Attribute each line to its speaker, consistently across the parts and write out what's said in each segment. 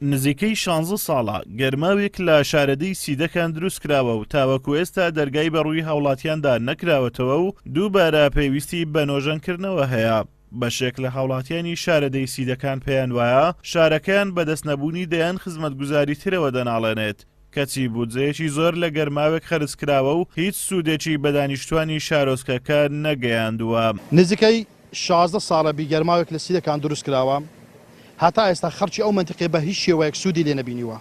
Speaker 1: نزیکەی شانزە ساڵە گەرماوێک لە شارەدێی سیدەکان دروستکراوە و تاوەکو ئێستا دەرگای بەڕووی هاوڵاتیاندا نەکراوەتەوە و دووبارە پێویستی بە نۆژەنکردنەوە هەیە. بەشێک لە هاوڵاتیانی شارەدێی سیدەکان پێیان وایە شارەکەیان بەدەست نەبوونی دەیان خزمەتگوزاری ترەوە دەناڵێنێت، کەچی بودجەیەکی زۆر لە گەرماوێک خەرجکراوە و هیچ سوودێکی بە دانیشتوانی شارۆچکەکە نەگەیاندووە.
Speaker 2: نزیکەی 16 ساڵە بی گەرماوێک لە سیدەکان دروست کراوە هەتا ئێستا خەڵکی ئەو مەنتیقەیە بە هیچ شێوەیەک سوودی لێ نەبینیوە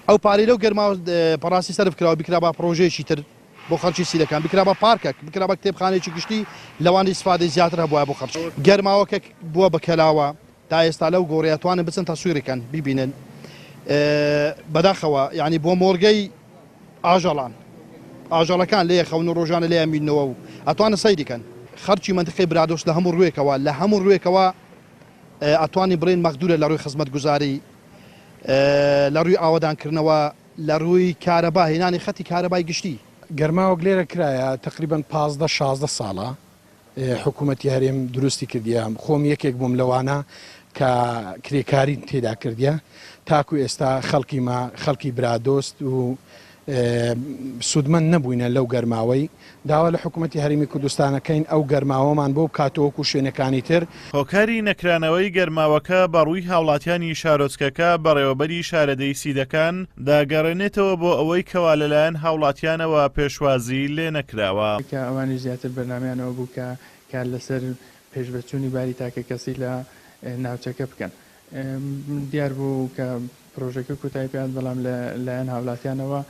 Speaker 2: ئەو پارەی لەو گەرماوە بەڕاستی سەرف کراوە بیکرابا پڕۆژەیەکی تر بۆ خەڵکی سیدەکان بیکرابا پارکەک بکرابا کتێبخانەیەکی گشتی لەوانەی ئیسفادەی زیاتر هەبوایە بۆ خەڵکی گەرماوەکە بووە بە کەلاوە تا ئێستا لەو گۆڕەیە توانن بچن تەسویری کەن بیبینن بەداخەوە یانی بۆ مۆرگەی ئاژەڵان ئاژەڵەکان لێ خەون و ڕۆژانە لێیان بیننەوە و ئەتوانن سەیری کەن. خەڵکی مەنتیقەی برادۆست لە هەموو ڕووێکەوە لە هەموو ڕووێکەوە ئەتوانین بڵێین مەغدورە لە ڕووی خزمەتگوزاری لە ڕووی ئاوەدانکردنەوە لە ڕووی کارەبا هێنانی خەتی کارەبای گشتی.
Speaker 3: گەرماوەک لێرە کرایە تەقریبەن 15 16 ساڵە حکوومەتی هەرێم دروستی کردیە، خۆم یەکێک بووم لەوانە کە کرێکاری تێدا کردیە، تاکو ئێستا خەڵکی مە خەڵکی برادۆست و سوودمەند نەبووینە لەو گەرماوەی، داوا لە حکوومەتی هەرێمی کوردستانەکەین ئەو گەرماوەمان بۆ بکاتەوە وەکو شوێنەکانی تر.
Speaker 1: هۆکاری نەکرانەوەی گەرماوەکە بە ڕووی هاوڵاتیانی شارۆچکەکە بەڕێوەبەری شارەدێی سیدەکان دەگەڕێنێتەوە بۆ ئەوەی کەوا لەلایەن هاوڵاتیانەوە پێشوازی لێنەکراوە.
Speaker 4: کە ئەوانیش زیاتر بەرنامەیان ئەوە بوو کە کار لەسەر پێشڤەچوونی باری تاکەکەسی لە ناوچەکە بکەن. دیار بوو کە پرۆژەکە کۆتایی پێهات، بەڵام لە لایەن هاولاتیانەوە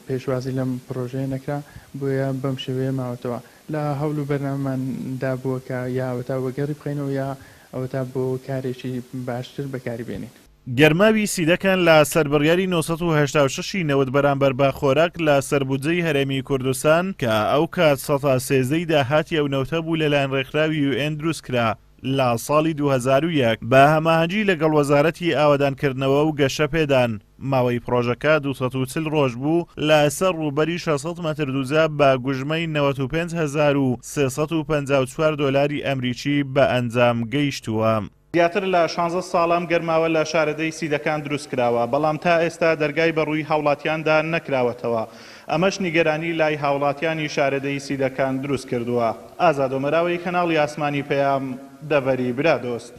Speaker 4: پێشوازی لەم پرۆژەیە نەکرا، بۆیە بەم شێوەیە ماوەتەوە. لە هەوڵ و بەرنامەمان دا بووە کە یا ئەوەتا وەگەڕی بخەینەوە یا ئەوەتا بۆ کارێکی باشتر بەکاری بێنین.
Speaker 1: گەرماوی سیدەکان لە سەر بڕیاری 986 ی نەوت بەرامبەر بە خۆراک لە سەر بودجەی هەرێمی کوردستان کە ئەو کات سەتا 13 ی داهاتی ئەو نەوتە بوو لەلایەن ڕێکخراوی یو ئێن دروست کرا لە ساڵی 2001 بە هەماهەنگی لەگەڵ وەزارەتی ئاوەدانکردنەوە و گەشەپێدان ماوەی پڕۆژەکە 240 ڕۆژ بوو لە سەر ڕووبەری 600 مەتر دووجا بە گوژمەی 95354 دۆلاری ئەمریکی بە ئەنجام گەیشتووە. زیاتر لە شانزە ساڵە ئەم گەرماوە لە شارەدێی سیدەکان دروستکراوە، بەڵام تا ئێستا دەرگای بەڕووی هاوڵاتیاندا نەکراوەتەوە، ئەمەش نیگەرانی لای هاوڵاتیانی شارەدێی سیدەکان دروستکردووە. ئازاد ئۆمەراوەی کەناڵی ئاسمانی پەیام، دەڤەری برادۆست.